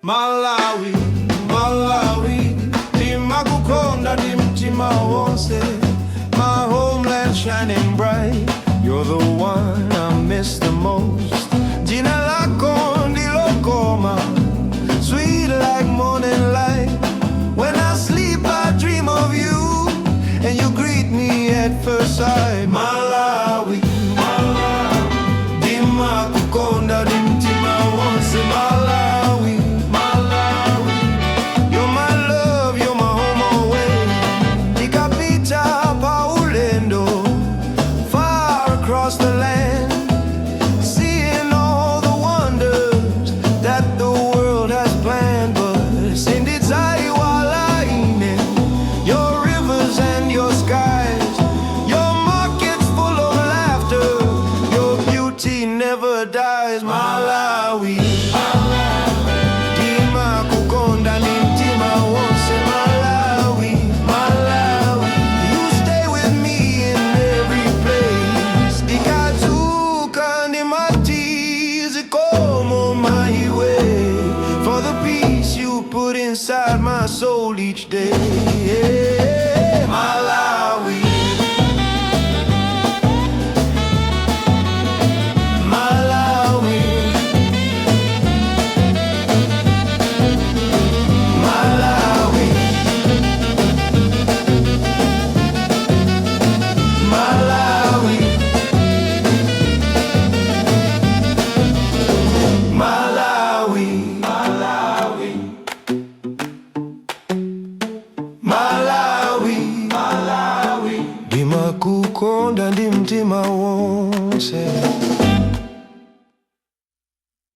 Malawi, Malawi, ndimakukonda ndi mtima wonse. My homeland shining bright, you're the one I miss the most. Dzina lako ndilokoma, sweet like morning light. When I sleep, I dream of you, and you greet me at first sight. Malawi, Malawi, ndimakukonda ndi mtima wonse. Malawi, Malawi, you're my love, you're my home away. Ndikapita paulendo, far across the land, seeing all the wonders that the world has planned. But sindidzaiwala ine, your rivers and your skies, your markets full of laughter, your beauty never dies. Malawi, ndimakukonda ndi mtima wonse. Malawi, Malawi, you stay with me in every place. Ndikadzuka ndimati zikomo maiwe for the peace you put inside my soul each day.